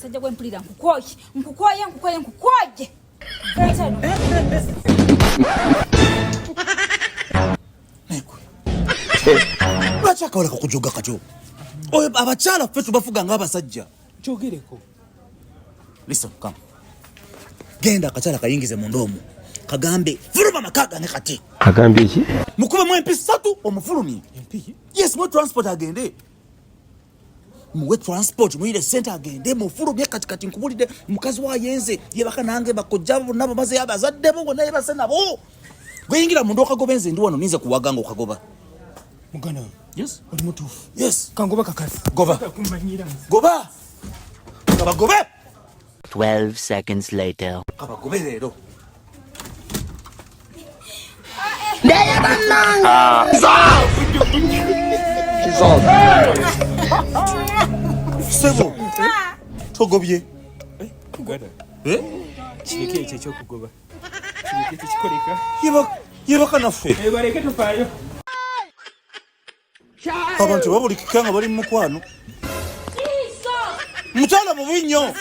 Kasajja gwe mpulira nkukooye nkukooye nkukooye nkukooye. Lwaki akawala kakujoga katyo? Oyo abakyala ffe tubafuga nga abasajja. Kyogereko. Listen, come. Genda akakyala kayingize munda omwo. Kagambe fuluma amaka gange kati. Agambye ki? Mukubemu empi ssatu omufulumye. Empi? Yes, muwe transport agende. Muwe transport muyire sente agende mufulumye kati kati nkubulidde mukazi wa yenze yebaka nange bakojja bonna bamaze abazadde bo bonna yebase nabo. Gweyingira munda okagoba enze ndi wano ninze kuwaga nga okagoba. Muganda wange. Yes. Oli mutuufu. Yes. Kangoba kakazi. Goba. Kumanyira. Goba. Kabagobe. 12 seconds later. Kabagobe leero. Naye bannange. Sebo. Togobye. Muganda. Eh? Kireke ekyo ekyokugoba. Kireke tekikoleka. Yebaka naffe. Eh, baleke tufaayo. Abantu babulikika nga bali mu mukwano. Mukyala mubi nnyo.